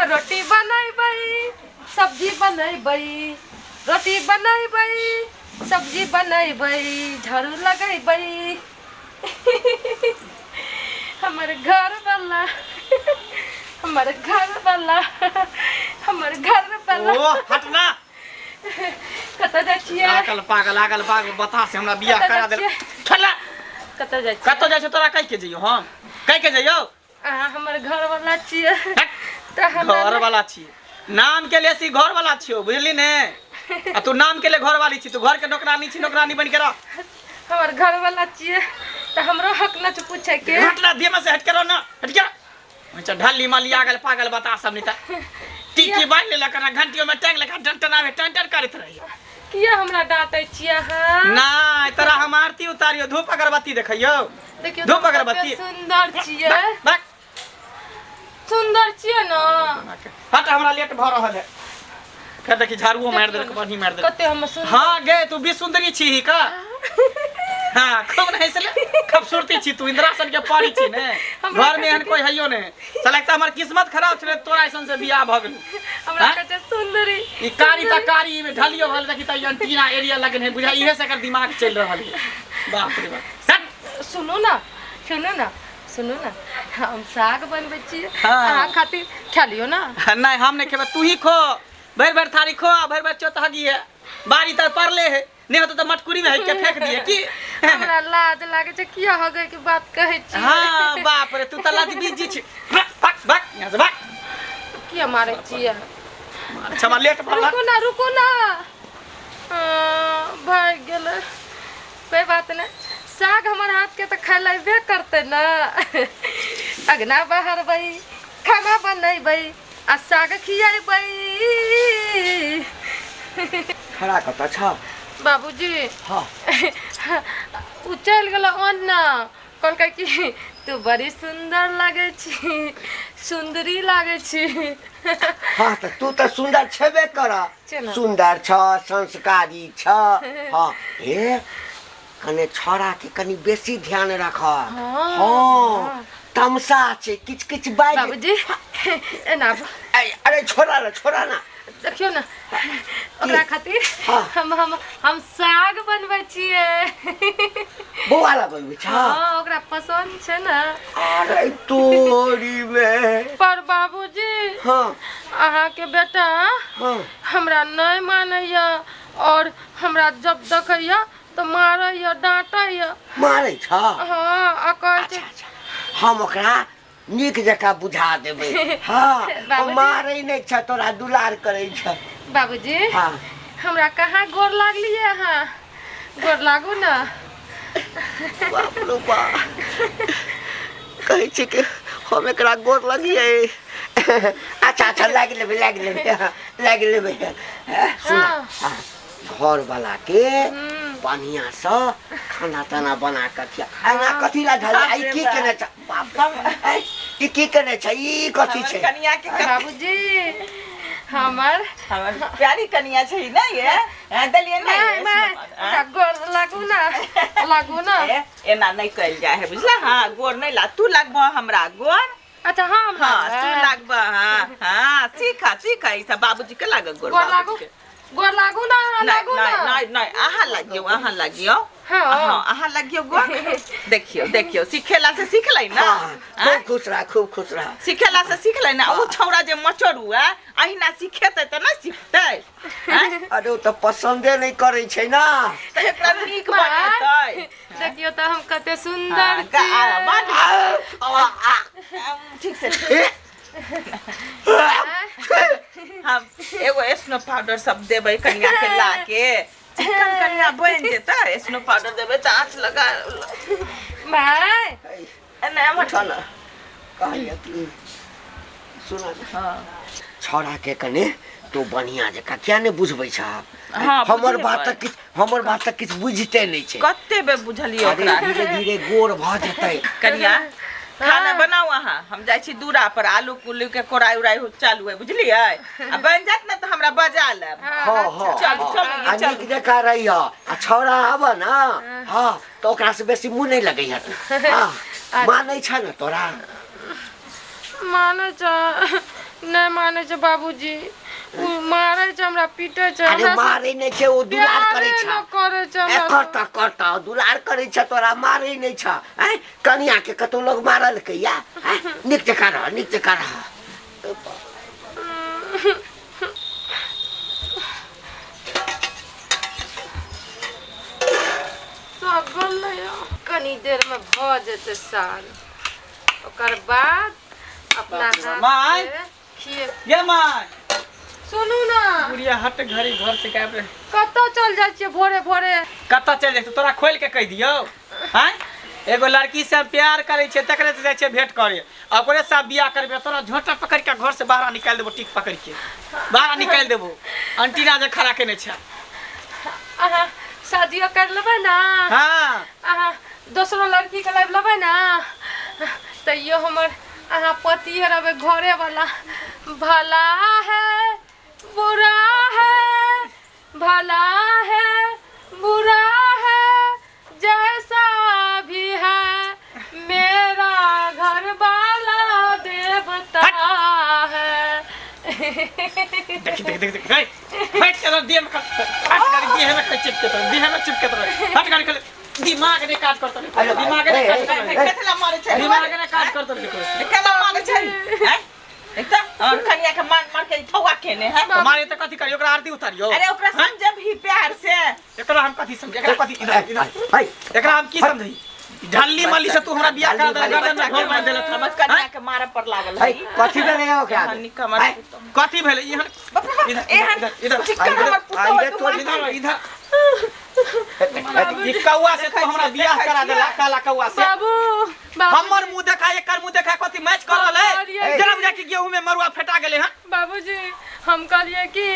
रोटी बनेबै, सब्जी बनेबै, रोटी बनेबै, सब्जी बनेबै, झाड़ू लगेबै। हमर घर वाला, हमर घर वाला, हमर घर वाला। ओ हट ना। कतऽ जाइ छियै? आगल पागल, आगल पागल बता से हमरा बियाह कतऽ करा जाइ देल। छियै? छोड़। कतऽ जाइ छियै? कतऽ जाइ छै तोरा कहि के जइयो? हम कहि के जइयो? अहाँ हमर घर वाला छियै। हट। तऽ हमरा घर वाला छी, नाम के लिए सी घर वाला छियो, बुझली ने? आ तू नाम के लिए घर वाली छी, तू घर के नौकरानी छी, नौकरानी बन के रह। हमर घर वाला छियै तऽ हमरो हक न छै पूछे के? हट ना, दिए में से हट के रह ना, हट के रह। अच्छा ढल्ली माली आगल पागल बता सब नहीं त टीकी बांध लेलक ना, घंटियों में टांग लेलक, टन टनावे टन टन करैत रहिए। किया हमरा डांटै छियै अहाँ? ना तोरा हम आरती उतारियो, धूप अगरबत्ती देखैयो। देखियौ धूप तऽ अगरबत्ती। कते सुन्दर छियै। बक, बक। सुन्दर छियै ने? हट, हमरा लेट भऽ रहल है। फेर देखी झाड़ुओ मारि देलक, बढ़ी मारि देलक। कते हम सुन्दर। हाँ गे, तू भी सुंदरी छी ही का? हाँ, खूब नहीं से खूबसूरती छी तू, इंद्रासन के परी छी ने। हमरा घर में एहन कोई हइयो ने। साला एक तऽ हमर किस्मत खराब छलै, तोरा ऐसन से बियाह भऽ गेल। हमरा हाँ? कहै छै सुन्दरी। ई कारी तऽ कारी में ढलियो भल, देखी तऽ एंटीना एरिया लगन है, बुझा इहे से एकर दिमाग चलि रहल है। बाप रे बाप, हट। सुनू ना, सुनू ना, सुनू ना, हम साग बनबै छी। हाँ। अहाँ खातिर खा लियौ ना। नहीं, हम नहीं खेबै, तू ही खो। भरि भरि थारी खो आ भरि भरि चोत हगी है। बारी तऽ पड़ले है, नहीं होता तो मटकुरी में हक के फेंक दिए की। हमरा लाज लागे छै, किया हगे के बात कहै छी? हाँ, बाप रे, तू तऽ लाज बीजी छी। भाग भाग भाग यहाँ से भाग। किया मारै छियै? अच्छा, हमरा लेट भऽ रुकू ना, रुकू ना। भागि गेलै, कोई बात नहि, साग हमर हाथ के तऽ खेलेबे करतै ने। अगना बहरबै, खाना बनेबै आ साग खिएबै। खड़ा कतऽ छ? बाबूजी। हाँ। ओ चलि गेल ओन्ना, कहलकै कि तू बड़ी सुन्दर लागै छी, सुन्दरी लागै छी। हाँ, तऽ तू तऽ सुन्दर छेबे कर। छै ने। सुन्दर छ, संस्कारी छ। हाँ, हे कने छौड़ा के कनी बेसी ध्यान राख। हाँ। हाँ, तमसा छै, किछ किछ बाजि। बाबूजी, एना आबू। अरे छोड़ा ना, छोड़ा ना। देखियौ ने, ओकरा खातिर हाँ। हम हम हम साग बनबै छियै। बौआ ला बनबै छ? हाँ, ओकरा पसंद छै ने। अरे तोरी में। पर बाबूजी। हाँ। अहाँके बेटा हाँ। हमरा नहि मानैया और हमरा जब देखैया तऽ मारैया, डाँटैया। मारै छ? हाँ, आ कहै छै। अच्छा, हम ओकरा नीक जकाँ बुझा देबै। हाँ, ओ बाबूजी। मारै नहि छ, तोरा दुलार करै छ। बाबूजी। हाँ। हमरा कहाँ गोर लागलियै अहाँ? गोर लागू ने। बाप रो बाप, कहै छै कि हम एकरा गोर लगियै। अच्छा अच्छा, लागि लेबै, लागि लेबै, हाँ, लागि लेबै। सुन। हाँ। हाँ, घरवाला के बढ़िया से खाना ताना बना के खिया। एना कथी ला धल? आई की केने छ? बाप रे, ऐ, ई की केने छ? ई कथी हमर छै? कनिया के बाबूजी, हमर हमर प्यारी कनिया छै ने ये? हैं, देलियै ने माय ये? माय, ओकरा गोर लागू ना, लागू ना। ए, एना नहि कयल जाइ है, बुझला? हाँ, गोर नहि ला, तू लगबह हमरा गोर। अच्छा, हम हाँ, तू लागबै। लगबह। हाँ हाँ, सीख सीख, ई सब बाबूजी के लागल गोर। गोर लागू। बाबूजी के। गोर लागू ना। नहीं, लागू नहीं, ना। नहीं नहीं, अहाँ लागियो, अहाँ लागियो। हाँ। हाँ, अहाँ लागियो गोर। देखियो देखियो, सिखेला से सिखलै ना। हाँ, खूब खुश रह, खूब खुश रह। सिखेला से सिखलै ना। ओ छौड़ा जे मचरू है, अहिना सिखेतै तऽ नहि सिखतै? आँय? अरे ओ तऽ पसन्दे नहि करै छै ना। तऽ एकरा नीक माय, बनेतै। देखियो तऽ हम कते सुन्दर हाँ, छियै। बड आ, आ, ठीक से। ए, हम एगो स्नो पाउडर सब देबै कनिया के ला के, चिकन कनिया बनि जेतै। स्नो पाउडर देबै तऽ आँच लगा। माय। एना एम्हर। उठ न, कहलियै कि सुन ने। हाँ। छौड़ा के कने तू बढ़िया जकाँ किया नहि बुझबै छ? हाँ, हमर बुझेबै। बात तऽ किछु, हमर बात तऽ किछु बुझिते नहि छै। कते बेर बुझलियै अरे ओकरा? धीरे धीरे गोर भऽ जेतै। कनिया, खाना बनाउ अहाँ, हम जाइ छी दूरा पर, आलू कुल्लू के कोराइ उराइ हो चालू है, बुझलियै? आ बनि जायत ने तऽ हमरा बजा लेब। हाँ हाँ। चलू, हाँ। चलू, आ चलू। नीक जकाँ रहिह आ छौड़ा आबऽ ने, हाँ, तऽ ओकरा से बेसी मुँह नहि लगै तू। हाँ, मानै छ ने तोरा? मानै छ। नहि मानै छै बाबूजी, ओ मारै छै हमरा, पीटै छै। अरे हमरा से मारै नहि छै, ओ दुलार करै प्यारे छै। नहि करै छै ए हमरा से। करता करता, ओ दुलार करै छै, तोरा मारै नहि छ। आँय, कनिया के कतौ लोग मारलकै या? आँय, नीक जकाँ रह, नीक जकाँ रह। सब गेलै। कनी देरमे भऽ जेतै साग, ओकर बाद अपना बाप रे हाथ माय। से खिए। ये माय। सुनू ना। बुढ़िया हट घड़ी घर से गायब रहे। कतऽ चल जाइ छियै भोरे भोरे? कतऽ चलि जाइ? तोरा खोलि के कहि दियौ? आँय, एगो लड़की से हम प्यार करै छियै, तकरे से जाइ छियै भेंट करे आ ओकरे से बियाह करबै। तोरा झोंटा पकड़ि के घर से बाहर निकालि देबो, टिक पकड़ि के बाहर निकालि देबो। अंटीना जे खड़ा केने छै। अहाँ शादियो कर लेबै ना? हाँ। अहाँ दोसरो लड़की के लाबि लेबै ना, तैयो हमर अहाँ पतिए रहबै, घरे वाला। भला है बुरा है, भला है बुरा है, जैसा भी है, मेरा घर वाला देवता है। देख देख देख देख, हट चलो दिए में हट गाड़ी, दिए में चिपके तो, दिए में चिपके तो, हट गाड़ी कर। दिमाग ने काज करतो रे, अरे दिमाग ने ए, काज ए, करतो रे। कथी ला मारै छै? दिमाग ने काज करतो रे। केना मारै छै? हैं? एकटा और कनिया के मार मार के ठौआ केने है। तो मारे तो कथी करियो? ओकरा आरती उतारियो? अरे ओकरा समझबही प्यार से। एकरा हम कथी समझ? एकरा कथी? इधर इधर। है। एकरा हम की समझी? ढल्ली मल्ली से तू हमरा बियाह करा देला, गर्दन में ढोल बांधि देलक। हमर कनिया के मारे पर लागल है, है। कथी भेलै ओकरा? एहन निक हमर है? पुतहु। कथी भेलै इहन? बाप रे बाप, इधर एहन इधर इधर चिक्कन हमर पुतहु आइरे तू तोरी। इधर इधर। ई कौआ से तू हमरा बियाह करा देला, काला कौआ से। बाबू, बाबू। हमर मुंह देखा, एकर मुंह देखा, कथी मैच कर रहल है? अरे। जरा बुझा कि गेहूं में मरुआ फेटा गेलै हन। बाबूजी, हम कहलिए कि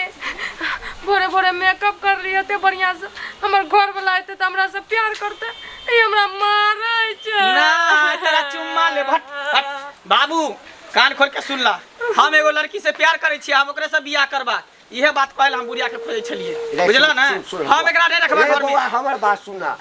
भोरे भोरे मेकअप कर लियै एते बढ़िया से, हमर घर वाला एते तऽ हमरा से प्यार करते, ई हमरा मारै छै। ना तेरा चुम्मा ले, हट हट। बाबू, कान खोल के सुन ला, हम एगो लड़की से प्यार करै छियै, हम ओकरे से बियाह करबा। इहे बात कहल हम बुढ़िया के खोजै छलियै, रे, बुझलो सुन, ने? सुन, सुन, हम एकरा नहि रखबै रे घर में। बौआ, हमर बात सुना।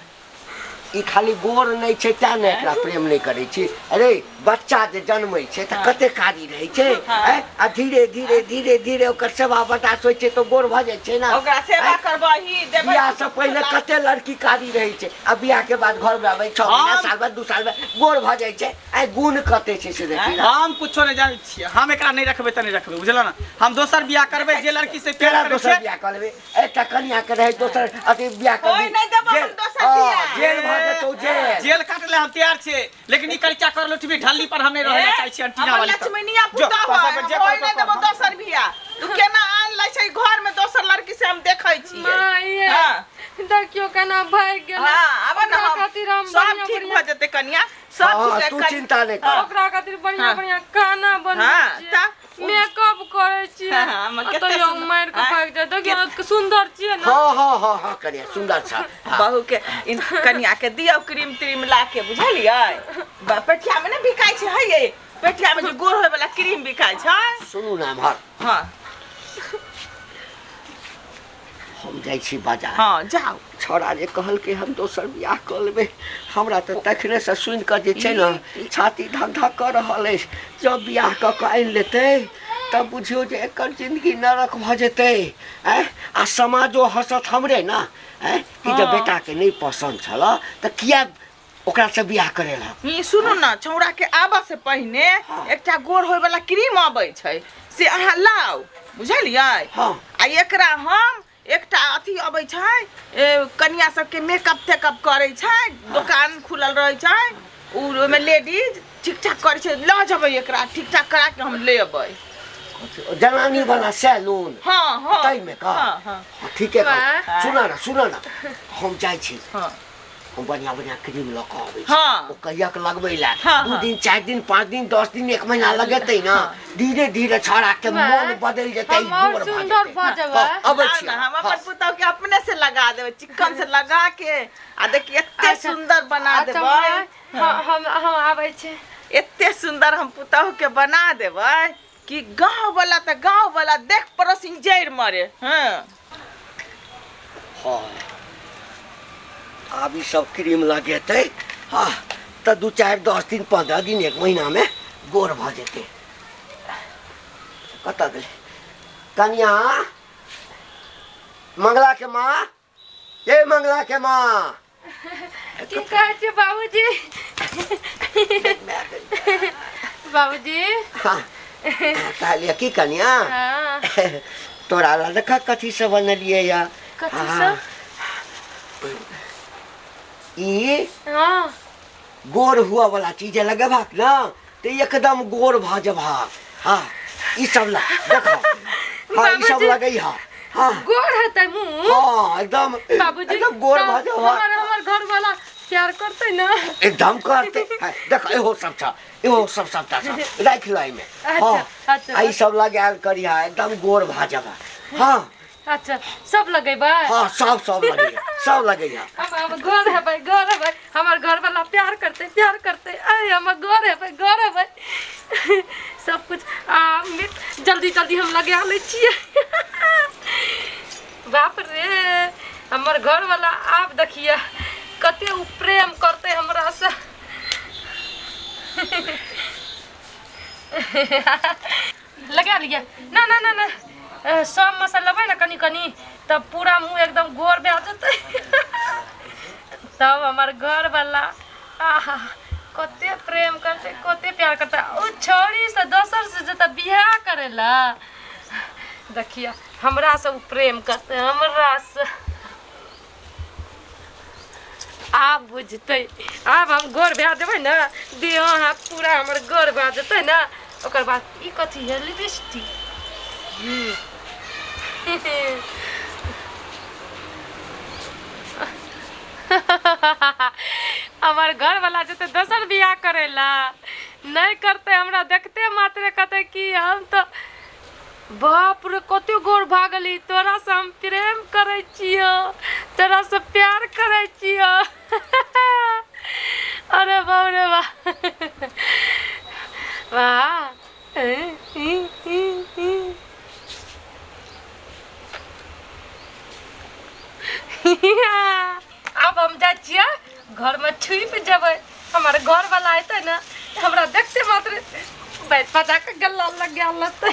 ई खाली गोर नहि छै तें ने एकरा प्रेम नहि करै छी। अरे बच्चा जे जन्मै छै तऽ कते कारी रहै छै, आँय? आ धीरे धीरे धीरे धीरे ओकर सेवा बर्दाश्त होइ छै तऽ गोर भऽ जाइ छै ने। ओकरा सेवा आँय? करबही, देबै। बियाह से पहिले कते लड़की कारी रहै छै आ बियाह के बाद घर में आबै 6 महीना, साल बाद, 2 साल बाद गोर भऽ जाइ छै। आइ गुण कते छै से देखी ने। हम कुछो नहि जानै छियै। हम एकरा नहि रखबै तऽ नहि रखबै, बुझलो ने? हम दोसर बियाह करबै, जे लड़की से प्यार केना करै दोसर छियै। बियाह कऽ लेबै? एकटा कनिया के रहै, दोसर अथी बियाह होय करबी? नहि देबो हम जेल दोसर हँ, बियाह। जेल भऽ जेतौ, जेल। जेल काटले हम तैयार छियै, लेकिन ई करिचा कर लुटबी ढल्ली पर हम नहि रहै लए चाहै छियै। अंटीना हमर वाली पर। लक्ष्मीनिया जो, पुतहु पैसा है, पर जे हम होय करतौ नहि देबो कर। दोसर बियाह। तू केना आन लै छै घर में दोसर लड़की से, हम देखै छियै। माय, देखियौ केना भागि गेलै। हाँ, आब ने ओकरा हम खातिर हम सब बढ़िया ठीक बढ़िया भऽ जेतै कनिया, सब हाँ, ठीक। तू चिंता नहि कर। ओकरा खातिर बढ़िया बढ़िया खाना बनबै छियै, मेकअप करै छियै, हाँ, हमर आ कते तैयो सुन्दर- मारि कऽ हाँ। भागि जाइ। देखियौ, सुन्दर छियै ने? हाँ हाँ हाँ हाँ कनिया सुन्दर छ, हाँ। बहू के कनिया के दियौ क्रीम त्रीम ला के, बुझलियै? पेठिया में ने बिकाइ छै, है ये पेठिया में जे गोर होय वाला क्रीम बिकाइ छै। सुनू ने एम्हर। हाँ। हम जाइ छी बाजार। हाँ, जाउ। छौड़ा जे कहलकै हम दोसर बियाह कऽ लेबै, हमरा तऽ तखनेसँ सुनि कऽ जे छै ने छाती धक धक कऽ रहल अछि। जब बियाह कऽ कऽ आनि लेतै तब बुझियौ जे एकर जिंदगी नरक भऽ जेतै। आँय, आ समाजो हँसत हमरे ने, आँय, कि जब बेटाके नहि पसन्द छल तऽ किया ओकरासँ बियाह करेलक? ई सुनू ने, छौड़ा के आबऽ से पहिने एकटा गोर होय वाला क्रीम अबै छै, से अहाँ लाउ, बुझलियै? हाँ। आ एकरा हम एकटा अथी अबै छै, कनिया सबके मेकअप तेकअप करै छै, दोकान खुलल रहै छै, उ ओहिमे लेडीज ठीक ठाक करै छै, लऽ जेबै एकरा, ठीक ठाक करा के हम ले अबै। जनानी वाला सैलून? हाँ हाँ ताहिमे का? हाँ हाँ हाँ, ठीके कहै। वाह। सुन ने, सुन ने, हम जाइ छी। हम बढ़िया बढ़िया क्रीम लऽ कऽ अबै छी। ओ कहिया के लगबै लए? 2 दिन, 4 दिन, 5 दिन, 10 दिन, एक महीना लगेतै ने, धीरे धीरे छौड़ा के वाह। मन बदलि जेतै, हम और गोर भऽ सुन्दर जेतै। भऽ जेबै। हाँ, अबै लाउ छी। ने, हम अपन हाँ। पुतहु के अपने से लगा देबै, चिक्कन से लगा के, आ देखी एते अच्छा। सुंदर बना अच्छा देबै। माय, हम आबै छी। एते सुंदर हम पुतहु के बना देबै कि गाँव वाला तऽ गाँव वाला देख पड़ोसिन जड़ि मरे। हाँ। हाँ, आब ई सब क्रीम लगेतै, हाँ, तऽ 2, 4, 10 दिन, 15 दिन, एक महीनामे गोर भऽ जेतै। कतऽ गेलै कनिया मंगला के माँ ये मंगला के माँ की कहै छियै बाबूजी बाबूजी हाँ कहलियै की कनिया हाँ तोरा लए देख कथी सब बनेलियै या कथी सब ई हाँ गोर हुआ वाला चीज लगेबाक ना तऽ एकदम गोर भऽ जेबहक हाँ ई सब ला देखो हाँ ई सब बाबूजी। लगै हा हाँ गोर हेतै मुँह हाँ एकदम बाबूजी एकदम गोर भऽ तऽ जेबहक हमर हमर घर वाला प्यार करतै ना एकदम करते हाँ, देख इहो सब छ इहो सब सबटा छ राखि लो एहिमे अच्छा, हाँ अच्छा। आ ई सब लगायल करिहा एकदम गोर भऽ जेबहक हाँ अच्छा सब लगेबै हाँ सब सब लगैया सब लगैया हम हम गोर हेबै गोर हेबै हमर घर वाला प्यार करतै प्यार करतै अरे हमर गोर हेबै गोर हेबै सब कुछ आ जल्दी जल्दी हम लगा लै छियै बाप रे हमर घर वाला आब देखिए कते उ प्रेम करतै हमरा से लगा लिअ ना ना ना ना सब मसाला लेबै ने कनि कनि तब पूरा मुँह एकदम गोर भए जेतै तब हमर घरवला आहा कते प्रेम करतै कते प्यार करतै ओ छौड़ीसँ दोसरसँ जेतै बियाह करै लए देखियौ हमरासँ ओ प्रेम करतै हमरासँ आब बुझतै आब हम गोर भए जेबै ने देह हाथ पूरा हमर गोर भए जेतै ने ओकर बाद ई कथी है लिपस्टिक हमर घरवला जेतै दोसर बियाह करै लए नहि करतै हमरा देखते मात्रे कहतै कि हम तऽ बाप रे कते गोर भए गेली तोरासँ हम प्रेम करै छियौ तोरासँ प्यार करै छियौ अरे बाप रे बाप वाह आब हम जाइ छियै घरमे छुपि जेबै हमर घरवला अयतै ने हमरा देखते मात्र बैठ पटा के गल्ला लगा लेतै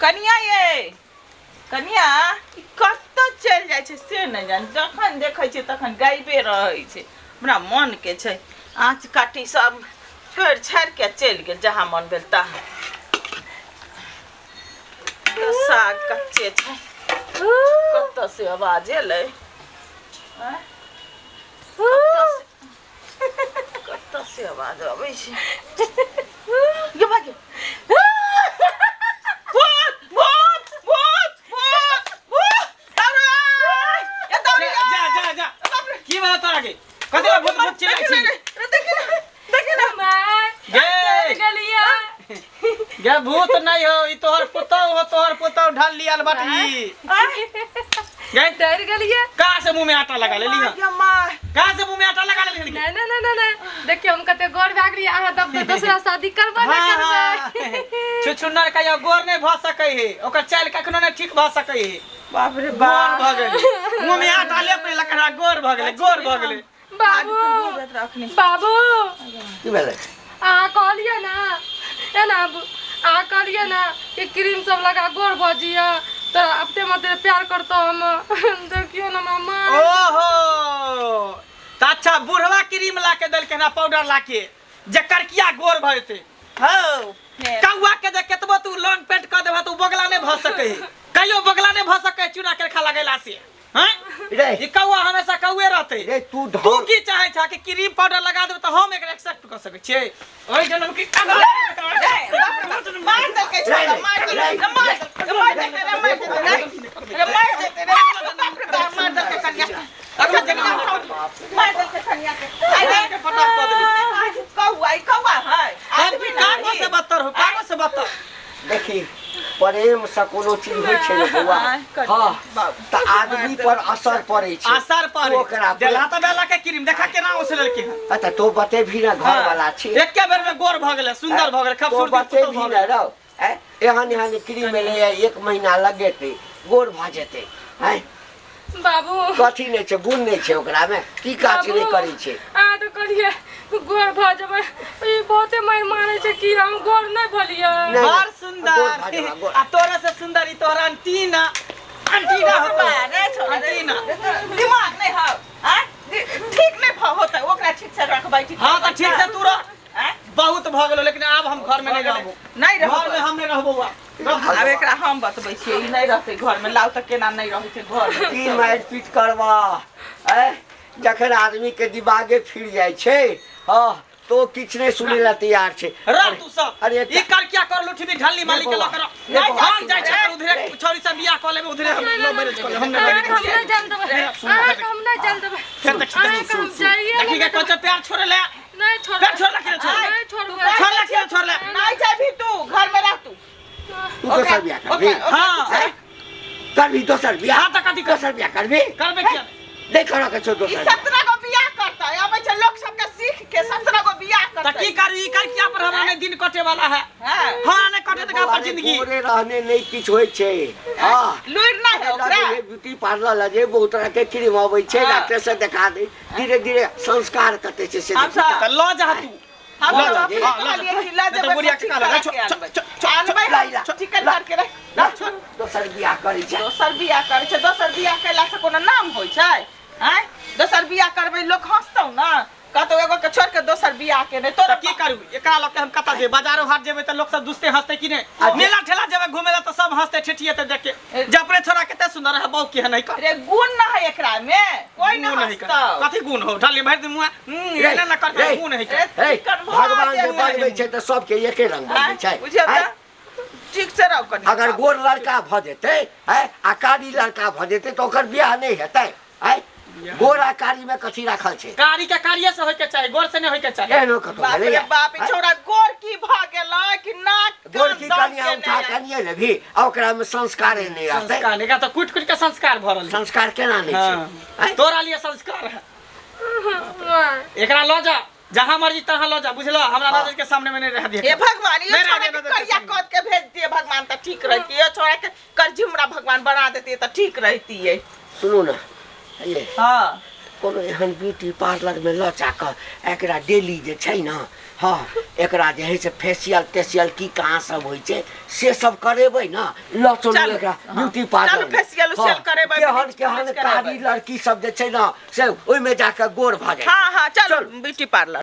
कनिया ये कनिया ई कतऽ चलि जाइ छै से नहि जानि जखन देखै छियै तखन गायबे रहै छै हमरा मनके छै आँच काटी सब छोड़ि छाड़ि के चलि गेल जहाँ मन भेल तहाँ तऽ साग कच्चे छै कतऽ से आवाज एलै आँय? कतऽ से आवाज अबै छै ये भाग्य भूत भूत भूत भूत भूत दौड़ो ये दौड़ी जा जा जा जा की भेल तोरा के कथी ला भूत भूत चिल्लाई छी देखी ना माय गे गेलियै गे भूत नहीं हो ई तोहर पुतौ हो तोहर पुतौ ढल लियल बाटी गे डर गेलियै कहाँ से मुंह में आटा लगा लेली हन ये माँ कहाँ से मुंह में आटा लगा लेली हन नहीं नहीं नहीं नहीं देखियौ हम कते गोर भए गेलियै अहाँ तब तऽ दोसरा शादी करबो नहि करबै छुछुन्नर कहियो गोर नहीं भऽ सकै है ओकर चालि कखनो नहीं ठीक भऽ सकै है बाप रे गोर बाप भऽ गेलै मुंह में आटा लेप लेलक रहा गोर भऽ गेलै गोर भऽ गेलै बाबू बाबू की भेलै अहाँ कहलियै ने ए ना अहाँ कहलियै ने कि क्रीम सब लगा गोर भऽ जइए तऽ अपने मते प्यार करतौ हम देखियौ ने मामा ओहो तऽ अच्छा बुढ़वा क्रीम ला के देलकै हन पाउडर ला के जकर किया गोर भऽ जेतै हौ कौआ के जे केतबो तू लॉन्ग पैंट कऽ देबह तऽ उ बगला नहि भऽ सकै है कहियो बगला नहि भऽ सकै है चूना केरखा लगेला से हैं रे ई कौआ हमेशा कौए रहतै रे तू तू ढोल की चाहै छह कि क्रीम पाउडर लगा देबै तऽ हम एकरा एक्सेप्ट कऽ सकै छियै ओहि जनम की मार देलकै छोड़ा मार देलकै मार देलकै मार देलकै रे मार देलकै रे मार देलकै रे बाप रे बाप मार देलकै कनिया अगला जनम मार देलकै कनिया के अरे के फटाक कऽ देबै कौआ ई कौआ है आदमी कागो से बदतर हो कागो से बदतर देखी प्रेम से कोनो चीज होइ छै ने बौआ हाँ तऽ आदमी पर असर पड़ै छै असर पड़े ओकरा देलहा तऽ बेला के क्रीम देखा केना उसललकै हन अच्छा तो बतेबही ने घर वाला छी एके बेर में गोर भऽ गेलै सुंदर भऽ गेलै तो खूबसूरती बतेबही पुतोह भऽ ने गेलै रौ ऐं एहन एहन क्रीम एलैए एक महीना लगेतै गोर भऽ जेतै ऐं बाबू कथी नहि छै गुण नहि छै ओकरामे की काज नहि करै छै अहाँ तऽ कहलियै गोर भऽ जेबै। ई बहुते मारि मारै छै कि हम गोर नहि भेलियै। नहि। बड़ गोर सुंदर भऽ जेबा, गोर। आ तोरा से सुंदर ई तोहर अंटीना अंटीना होतो। रे छोरा रे। अंटीना। दिमाग नहि हौ आँय? ठीक नहि होतै ओकरा, ठीक से रखबै, ठीक। हाँ तऽ ठीक से तू रह। आँय? बहुत भऽ गेलो, लेकिन आब हम घर में नहीं रहबो। नहि घर में रहबै। हम नहीं रहबो आब। आब एकरा हम बतबै छियै, ई नहि रहतै घरमे। लाउ तऽ केना नहि रहै छै घरमे। की मारि पीट करबा ऐ, जखन आदमी के दिमागे फिर जाइ छै, हँ, तो किछु नहि सुनै लए तैयार छै। रह तू सब। अरे ई कर क्या कर लुठी भी ढल्ली मालिक के लऽ के रह। नहीं बौआ। हम जाइ छियै उधरे छोरी से बियाह कऽ लेबै, उधरे हम लव मैरिज कऽ लेबै, हम नहि अहाँके हम मैरिज। नहि जान देबै, अहाँके हम नहि जान देबै। फेर देखी। अहाँके हम जाइए। देखी के कच्चा प्यार छोड़े ले। नहि छोड़बै। प्यार छोड़ला कि नहि छोड़ला? नहि छोड़बै। छोड़ला कि नहि छोड़ला? नहि जेबही तू, घरमे रह तू। तू दोसर बियाह करबी? हाँ। करबी दोसर बियाह? हाँ, तऽ कथी कर- दोसर बियाह करबी? करबै किया नहि? नहि करऽ के छौ ई दोसर। 17 गो बियाह करतै, अबै छै लोक सबके सीख के 17 गो बियाह तऽ करतै। की करू? ई कर किया पर हमरा नहि दिन कटे वाला है। हाँ। हाँ, नहि कटे तऽ पर जिंदगी। गोरे रहने नहि किछु होइ छै, हँ। लुरि नहि है ओकरा। ब्यूटी पार्लर लगे बहुत तरह के क्रीम अबै छै। हाँ। डॉक्टर से देखा दे, धीरे धीरे संस्कार कते छै से। हम देखी। सब तऽ लऽ जा तू। हम लऽ सब जा। अपने हाँ, लऽ जा। कहलियै कि लऽ नहि तऽ जेबै। बुढ़िया के ठीक कहलक, करा छोड़, के आनबै। छोड़, छोड़, आनबै। ला, ला, चिकन ला। करके रख। ला, दोसर बियाह करै छै। दोसर बियाह करै छै। दोसर बियाह कयलासँ कोनो नाम होइ छै? आँय, दोसर बियाह करबै, लोक हँसतौ ने, कहतौ एगो के छोड़ के दोसर बियाह के नहि तोरा। तऽ की करू? एकरा लऽ के हम कतऽ जेबै? बाजारो हाट जेबै तऽ लोक सब दुसते हँसते कि नहि? अच्छा। मेला ठेला जेबै घूमे ला तऽ सब हँसते ठेठिएते देख के जे अपने छोरा कते सुंदर है, बहू केहन है कर। रे, गुण न है एकरा में, कोई न गुण है कर। हँसतौ। कथी गुण हो? ढाली भरि दिन मुँह रे, एना ना करते। रे। गुण है कर। रे, हे, चिकन भऽ भगवान जे जेतै। बनबै छै तऽ सबके एके रंग बनबै आँय, छै। बुझियौ आँय, तऽ ठीक से रहो कनि। अगर गोर लड़का भऽ जेतै है आ कारी लड़का भऽ जेतै तऽ ओकर बियाह नहि हेतै? है, गोर आ कारी में कथी राखल छै? कारी के कारिये से होय के चाही, गोर से नहीं होय के चाही। एहनो कतौ बाप रे भेलैया? बाप, ई आँय, छौड़ा गोर की भऽ गेलै कि नाक गोर कान की दम कनिया केने उठा है। कनिये लेबही आ ओकरा में संस्कारे नहि रहतै। संस्कार एकरा तऽ कुटि कुटि के संस्कार भरल है। संस्कार केना नहि छै? हाँ। आँय, तोरा लिए संस्कार है। एकरा लऽ जा, जहाँ मर्जी तहाँ लऽ जा, बुझलो? हमरा नजर के सामने में नहीं रह दिया। हे भगवान, यो नहीं छोड़ा रह के दिया। करिया कद के भेज दिए भगवान तऽ ठीक रहती। यो छोड़ा के करझुमरा भगवान बना देती तऽ ठीक रहती। सुनू ने ये। हाँ। कोनो एहन ब्यूटी पार्लर में लऽ जा कऽ एकरा डेली जे छै ने, हँ, एकरा जे हइ से फेसियल तेसियल की कहाँ सब होइ छै से सब करेबै ने, लऽ चलू। चलू, एकरा हँ। ब्यूटी पार्लर चलू, में। फेसियल उसियल हँ, करेबै, केहन ब्लीच केहन करेबै। कारी लड़की सब जे छै ने से ओहिमे जाकऽ गोर भऽ जाइ छै। हाँ हाँ, चलू चलू। Beauty parlour.